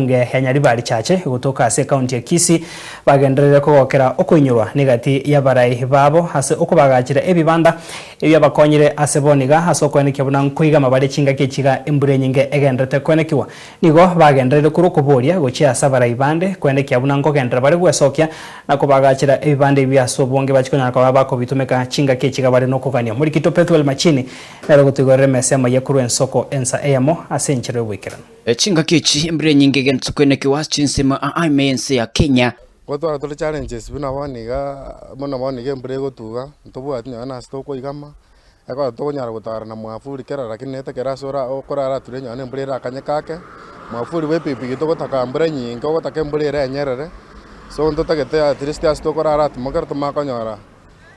Ebunge ya Nyaribari Chache gotoka ase ekaunti ya Kisii bagenderere kogokera okoinyorwa negati y'abarai babo ase okobagachera ebibanda ebiabakonyire ase boniga ase okoenekia buna nkoigama bare chingaki echiga embura enyinge egenderete koenekiwa. Nigo bagendereire korwa okoboria gochia ase abarai bande koenekia buna nkogenderera bare gwesokia na kobagachera ebibanda ebio ase obonge bachie konyara koba bakobitumeka chingaki echiga bare nokogania. Omorikito Pethuel Machini nere ogotoigorera emesa y'amayia korwa ensoko ensa eyemo ase enchera y'oboikeranu. Chingaki echi embura enyinge egenderete koenekiwa ase chinsemo aa ime y'ense ya Kenya. Gotwara tore challenges buna bono iga, buna bono iga embura egotuga, ntobwati nonye na ase tokoigama, ekero tokonyara gotara na mwafuri kera lakini nete ekero ase ora okorara ature nonye na embura erakanyeke ake, mwafuri bwa epikipiki togotaka mbura enyinge ogotaka embura ere enyerere, so ntotagete atleast ase tokorara atimokere tomanye konyora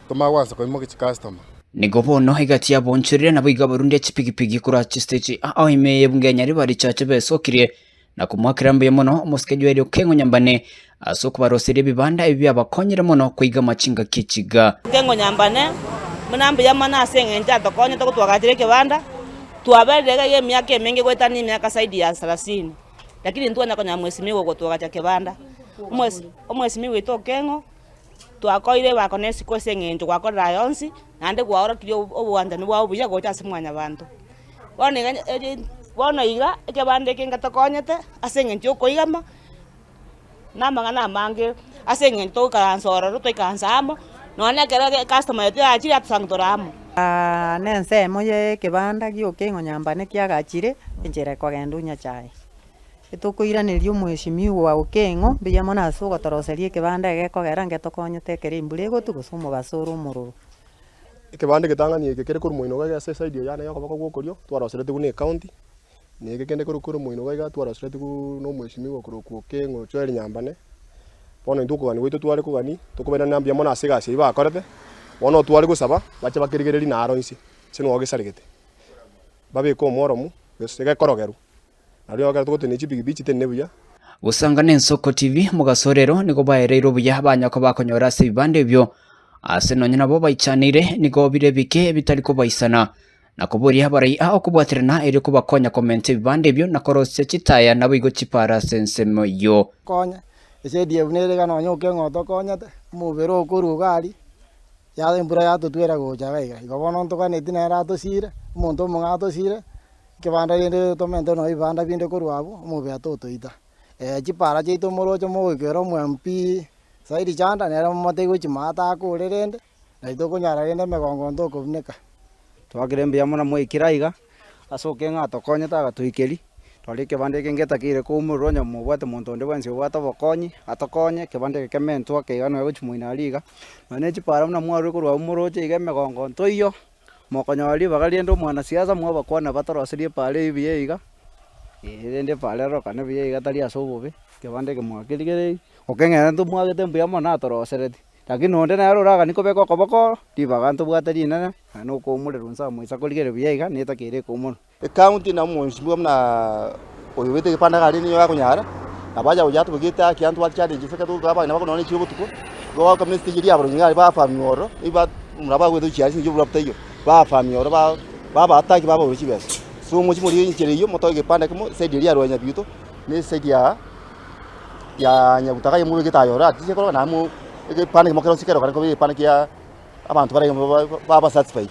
tomanye goansa koimokia chicustomer. Nigo bono egati y'aboonchoreria naboigo abarundia chipigipigi korwa chisteji ao ime y'ebunge ya Nyaribari Church besokirie na komoakera mbuya mono omosike Joel Okengo Nyambane ase okobaroseria ebibanda ebi biabakonyire mono koigama chingaki echiga. Okengo Nyambane, buna mbuya mono ase eng'encho atokonyete gotwagachera ekebanda, twaberire iga iga emiaka emenge goetania emiaka zaidi ya sarasini, lakini ntwanya konyora mwesimiwa ogotwagacha kebanda. Omwesi omwesimiwa oito Okengo, twakoire ebako na esiko ase eng'encho gwakorire aya onsi, naende gwaorokirie obwanchani bwao buya gocha ase mwanyabanto. Bono iga eri bono iga ekebanda eke ngetokonyete ase eng'encho ya okoigama, na amang'ana amange ase eng'encho togoikaransa ororo twaikaransa amo, nonya na ekero ecustomer yaito yachire yatosanga tore amo. Na ensemo ya ekebanda gia Okeng'o Nyambane kiagachire enchera ekogenda Onyachae. Etokoiraneria omweshimiwa Okeng'o mbuya mono ase ogotoroseria ekebanda egekogera ngetokonyete ekero embura egotwa gose omobaso ore omororo. Ekebanda egetang'ani eke kere korwa moino iga ase eside eye yane ya okoboko gwa okorio, twaroseretigwe na ecounty, na eke kende korwa korwa moino iga iga twaroseretigwe na omweshimiwa okorokwa Okeng'o Joel Nyambane, bono intwe okogania gwaito tware kogania, tokobairaneria mbuya mono ase egasi eywo bakorete, bono tware gosaba, bache bakerigereria naro inse, ase nigo gesaregete, babeke omworomu, gose gekorogerwa. Nario ekero togotenenia chipigipigi chitenene buya. Gosanga n'Ensoko TV, mogaso rero nigo baereirwe obuya banya koba bakonyora ase ebibanda ebio, ase nonya nabo baichaneire nigo bire ebike bitari kobaisana, na koboria abarai aa okobwaterana erio kobakonya komenta ebibanda ebio na korosia chitaya naboigo chipara ase ensemo eyio. Konya, esedi buna ere iga nonya okeng'o otokonyete, omobere okorwa iga aria, ya embura yatotwera gocha iga iga. Igo bono ntoganeti nere atosire, omonto omong'ao atosire. Ekebanda rende tomente nonya ebibanda binde korwa abwo, omobere totoita. Chipara chiaito moroche mogoikera omo MP Saidi Chanda nere momotebie gochia maate akore rende, nari tokonyora rende emegongo ntokobuneka. Twakire mbuya mono mwaikire aiga, ase okeng'aa atokonyete agatoikeria, rora ekebanda eke ngetakeire koumorerwa onye mobwate monto onde bwensi obwate obokonyi, atokonye, ekebanda eke kementwe ake iga nonya gochia moino aria iga, nonya ne chipara buna mwarure korwa abwo moroche iga emegongo ntoiyo. Mokonyora ribaga riende omwanasiasa mwabakwana batoroserie epaara eyio buya iga, eh rende epaara erorokane buya iga tari ase obobe, ekebanda eke mwakerigereiri, okeng'era ntomwagete mbuya mono atorosereti, lakini onde nere oraganie kobeka okoboko oro, ribaga ntobwate rinene, naende okoumorerwa inse amo moisa korigereria buya iga, netakeire ekoumorwa. Ecounty na omweshimiwa buna oyo oete egepanda iga aria nigo akonyara, nabo acha gocha atobegete haki antware challenge ase ekero togoika abang'ina bakonyora ne chire botuko, igo goaka buna estage eria abarogi iga aria bafamia ororo, niba buna bagwete gochia ase eng'encho oburabu taiyo, bafamia ororo ba babaataki babaura chibesa. So mochie morigie enchera eyio motoe egepanda ekemo eside eria ya Rwanyabito, na eside ya ya Nyabutaka aye mobegete aye ororo at least ekero naende mo egepande ekemo kerosie kerokane kobe egepande kia abanto bare baba satisfied.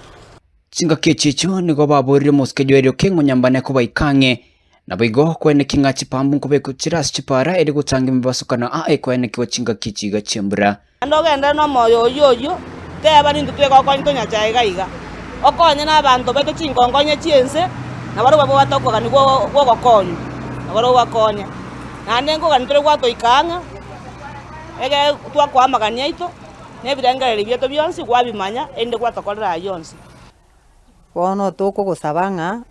Chingaki echi echio nigo baborire omosike Joeli Okeng'o Nyambane kobaika ang'e. Naboigo koeneki ng'a chipambu nkobekwa chire ase chipaara erio gotanga emebasokano aa ekoenekigwa chingaki echi iga chi'embura. Naende ogenderere nomoyo oyio oyio, teba nintwe twegokonya tonyachae iga iga. Okonye nabanto baito chinkonkonya chi'ense, na barabwo babwate okogania gw'ogokonywa, na barabwo bakonye. Naende nkogania tore gwatoika ang'e, egere twakoa amagani aito. Na ebirengererio biaito bionsi gwabimanya, erinde gwatokorera ayio onsi. Bono tokogosaba ng'a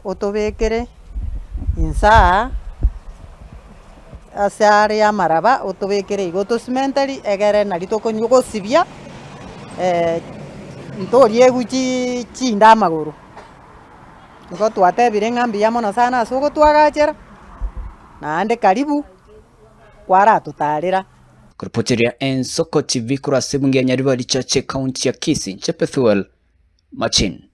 otobekere inse aa ase are amaraba otobekere igo otosimenteri egere nari tokonywa gosibia ntoriegwa chi chinde amagoro. Igo twatebire ng'a mbuya mono sana ase ogotwagachera, naende karibu kwaratotarera. Koripoteria Ensoko TV korwa ase ebunge ya Nyaribari Church ekaunti ya Kisii, Inche Pethuel Machin.